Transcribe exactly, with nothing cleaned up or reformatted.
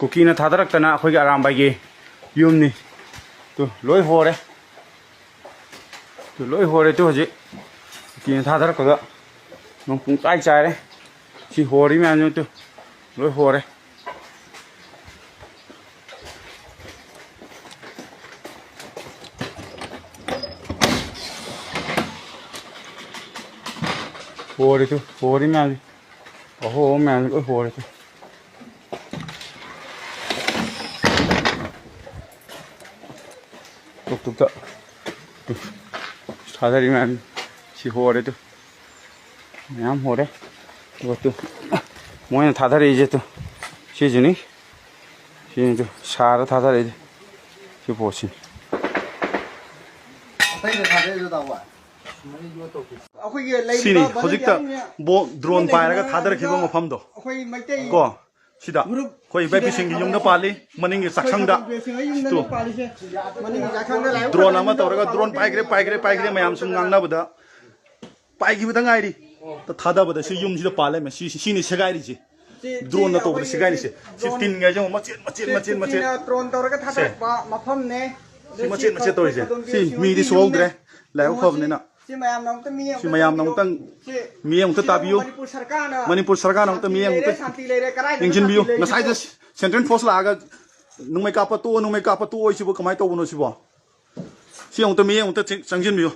ꯀꯨꯀꯤꯅ ꯊꯥꯗꯔꯛꯇꯅ ꯑꯩꯈꯣꯏꯒꯤ ꯑꯔꯥꯝꯕꯥꯏꯒꯤ ꯌꯨꯝꯅꯤ꯫ ꯇꯨ, ꯂꯣꯏ ꯍꯣꯔꯦ꯫ ꯇꯨ, ꯂꯣꯏ ꯍꯣꯔꯦ꯫ ꯇꯨ, ꯍꯧꯖꯤꯛ ꯀꯨꯀꯤꯅ ꯊꯥꯗꯔꯛꯄꯗ ꯅꯣꯡ ꯄꯨꯡꯆꯥꯏ ꯆꯥꯏꯔꯦ꯫ ꯁꯤ ꯍꯣꯔꯤ ꯃꯌꯥꯝꯁꯤ ꯇꯨ, ꯂꯣꯏ ꯍꯣꯔꯦ꯫ ꯍꯣꯔꯦ ꯇꯨ, ꯍꯣꯔꯤ ꯃꯌꯥꯝꯁꯤ꯫ ꯑꯍꯣꯕ ꯃꯌꯥꯝꯁꯤ ꯂꯣꯏ ꯍꯣꯔꯦ ꯇꯨ꯫ ꯇꯨꯛ ꯇꯨꯛꯇ ꯊꯥꯗꯔꯤ ꯃꯌꯥꯝ ꯁꯤ ꯍꯣꯔꯦ ꯇꯨ꯫ ꯃꯌꯥꯝ ꯍꯣꯔꯦ꯫ ꯑꯗꯨꯒ ꯇꯨ ꯃꯣꯏꯅ ꯊꯥꯗꯔꯛꯏꯁꯦ ꯇꯨ ꯁꯤꯁꯤꯅꯤ꯫ ꯁꯤꯅꯤ ꯇꯨ ꯁꯥꯔ ꯊꯥꯗꯔꯛꯏꯁꯦ꯫ ꯁꯤ ꯄꯣꯠꯁꯤꯅꯤ꯫ ꯑꯇꯩꯗ ꯊꯥꯗꯔꯛꯏꯗꯣ ꯇꯥꯃꯣ? ꯑꯩꯈꯣꯏꯒꯤ ꯂꯩꯔꯤꯕ ꯁꯤꯅꯤ ꯍꯧꯖꯤꯛꯇ ꯕꯣ-, ꯗ꯭ꯔꯣꯟ ꯄꯥꯏꯔꯒ ꯊꯥꯗꯔꯛꯈꯤꯕ ꯃꯐꯝꯗꯣ꯫ ꯑꯩꯈꯣꯏ ꯃꯩꯇꯩ ꯀꯣ ꯁꯤꯗ ꯑꯩꯈꯣꯏ ꯏꯕꯥꯏ ꯄꯤꯁꯤꯡꯒꯤ ꯌꯨꯝꯗ ꯄꯥꯜꯂꯤ, ꯃꯅꯤꯡꯒꯤ ꯆꯥꯛꯁꯪꯗ꯫ ꯇꯨ꯫ ꯗ꯭ꯔꯣꯟ ꯑꯃ ꯇꯧꯔꯒ ꯗ꯭ꯔꯣꯟ ꯄꯥꯏꯈ꯭ꯔꯦ, ꯄꯥꯏꯈ꯭ꯔꯦ, ꯄꯥꯏꯈ꯭ꯔꯦ ꯃꯌꯥꯝ ꯁꯨꯝ ꯉꯥꯡꯅꯕꯗ ꯄꯥꯏꯈꯤꯕꯗ ꯉꯥꯏꯔꯤ꯫ ꯊꯥꯗꯕꯗ ꯁꯤ ꯌꯨꯝꯁꯤꯗ ꯄꯥꯜꯂꯦ, ꯁꯤ, ꯁꯤꯅꯤ ꯁꯦꯒꯥꯏꯔꯤꯁꯦ꯫ ꯗ꯭ꯔꯣꯟꯅ ꯇꯧꯕꯗ ꯁꯦꯒꯥꯏꯔꯤꯁꯦ꯫ ꯁꯤ ꯇꯤꯟꯉꯩꯁꯦ ꯌꯦꯡꯉꯣ, ꯃꯆꯦꯠ, ꯃꯆꯦꯠ, ꯃꯆꯦꯠ, ꯃꯆꯦꯠ꯫ ꯗ꯭ꯔꯣꯟ ꯇꯧꯔꯒ ꯁꯦ꯫ ꯊꯥꯗꯔꯛꯄ ꯃꯐꯝꯅꯦ꯫ ꯁꯤ ꯃꯆꯦꯠ, ꯃꯆꯦꯠ ꯇꯧꯔꯤꯁꯦ꯫ ꯁꯤ ꯃꯤꯗꯤ ꯁꯣꯛꯍꯧꯗ꯭ꯔꯦ꯫ ꯂꯥꯏꯕꯛ ꯐꯕꯅꯤꯅ꯫ ꯁꯤ ꯃꯌꯥꯝꯅ ꯑꯃꯨꯛꯇ ꯃꯤ ꯁꯤ ꯑꯃꯨꯛꯇ ꯃꯌꯥꯝꯅ ꯇꯥꯕꯤꯌꯨ꯫ ꯑꯃꯨꯛꯇꯪ ꯁꯤ ꯃꯤ ꯑꯃꯨꯛꯇ ꯁꯤꯗ ꯇꯥꯕꯤꯌꯨ꯫ ꯃꯅꯤꯄꯨꯔ ꯁꯔꯀꯥꯔꯅ ꯃꯅꯤꯄꯨꯔ ꯁꯔꯀꯥꯔꯅ ꯑꯃꯨꯛꯇ ꯁꯥꯟꯇꯤ ꯃꯤ ꯂꯩꯔꯦ, ꯑꯃꯨꯛꯇ ꯁꯥꯟꯇꯤ ꯂꯩꯔꯦ, ꯀꯗꯥꯏꯗꯅꯣ ꯌꯦꯡꯁꯤꯟꯕꯤꯌꯨ꯫ ꯁꯥꯟꯇꯤ ꯂꯩꯔꯤꯁꯦ? ꯉꯁꯥꯏꯗ ꯁꯦꯟꯇ꯭ꯔꯦꯜ ꯐꯣꯔꯁ ꯂꯥꯛꯑꯒ ꯅꯣꯡꯃꯩ ꯀꯥꯞꯄ ꯇꯣꯛꯑꯣ, ꯅꯣꯡꯃꯩ ꯀꯥꯞꯄ ꯇꯣꯛꯑꯣ ꯁꯤꯕꯨ ꯀꯃꯥꯏꯅ ꯇꯧꯕꯅꯣ ꯁꯤꯕꯣ? ꯁꯤ ꯑꯃꯨꯛꯇ ꯃꯤ ꯑꯃꯨꯛꯇ ꯆꯪ-, ꯆꯪꯁꯤꯟꯕꯤꯌꯨ꯫